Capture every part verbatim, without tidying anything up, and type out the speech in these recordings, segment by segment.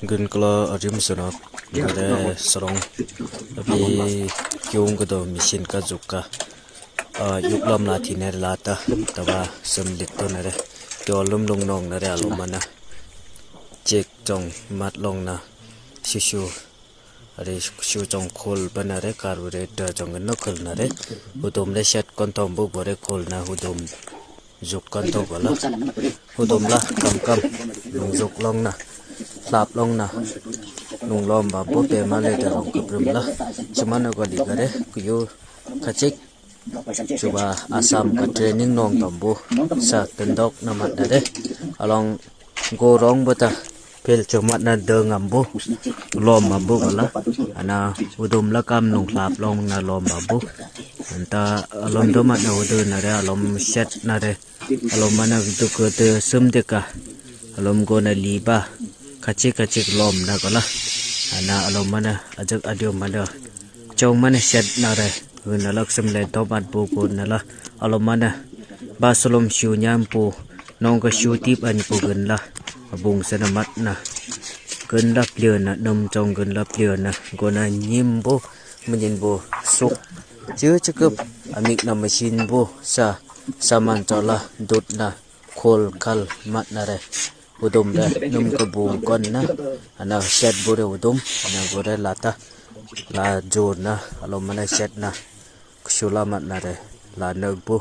Gin kala arim sunap, nare sorong, abi kyung kado misin ka zuk ka. A, yuk lam la tiner lata, taba sem lit to nare. Tio lum lung nong nare alom mana. Chek chong mat long na. Shu shu. Are shu chong khol ba nare karure da chong no khol nare. Hudum le shat kon tom bu bore khol na hudum. Zuk kan to gala. Hudum la kam kam. Lung zuk long na. Lap long na. Lung lom ba bo pe ma le da long kaprim la. Chuma no gadi gare. Kuyu kachik. Chuba Assam ka training nong tom bu. Sa tendok na mat dare. Along go rong bata. Pel chumat na de ngam bu. Lom ngam bu gala. Ana hudum la kam lung lap long na lom ngam bu. Anta alom do mat na hudu nare alom shet nare. Alom mana duk de sum deka. Alom go na liba. Kachik kachik lom na gala. Ana alom mana ajak adio mana. Chong mana shet nare. Guna lak sum le domat bu guna la. Alom mana. Ba solom shu nyam pu. Nong ka shu tip an pu gun la. Abung sana mat na. Gun la plion na. Num chong gun la plion na. Guna nyim bu. Munyin bu. Suk. Chu chukup. Amik na masin bu. Sa. Saman chola. Dut na. Khol kal mat nare. Hudum re num ka bu kon na. Ana shet bu re hudum. Ana gore lata. La jur na. Alom mana shet na. Kusula mat nare. La nag bu.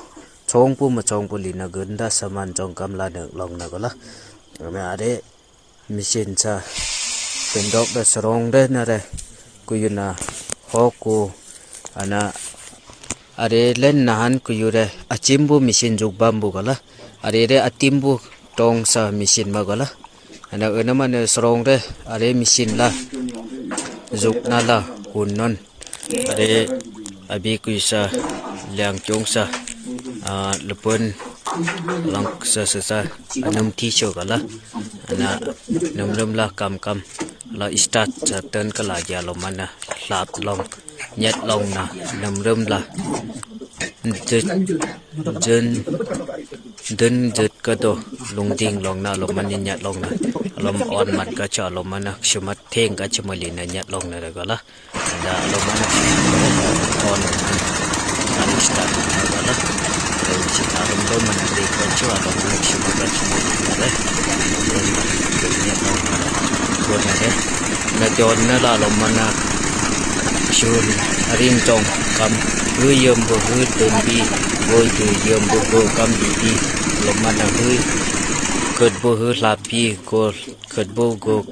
Chong bu ma chong bu li na gunda saman chong kam la nag long na gala. Ana are. Misin sa. Tendok da sorong de nare. Kuyu na. Hoku. Ana. Are len nahan kuyu re. Achim bu misin zuk bam bu gala. Are re atim bu tong sa misin ma gala. Ana una mana sorong re. Are misin la. Zuk na la. Kunon. Are abi kuyu sa. Liang kyung sa. A, lepun. Lang sa sa sa. Anum tisho gala. Ana. Num num la kam kam. La istat sa ten kala ja lo mana. Lap long. Nyet long na, nam rum la. Jin, jin, din jit ka do, lung ding long na, alom mana nyet long na. Alom on man ka cha, alom mana, shimat teng ka cha mali na nyet long na re gala. Da alom mana, on, na start na gala. Alom do mana de ka cha, alom mana shimat ka cha mali na re. Alom mana, nyet long na re. Go na re. Na jon na la alom mana. Shun, aring jong, kam, hu yom bo hu dun bi, go du yom bo go kam bi bi, alom mana hu, kut bo hu lap bi, go, kut bo go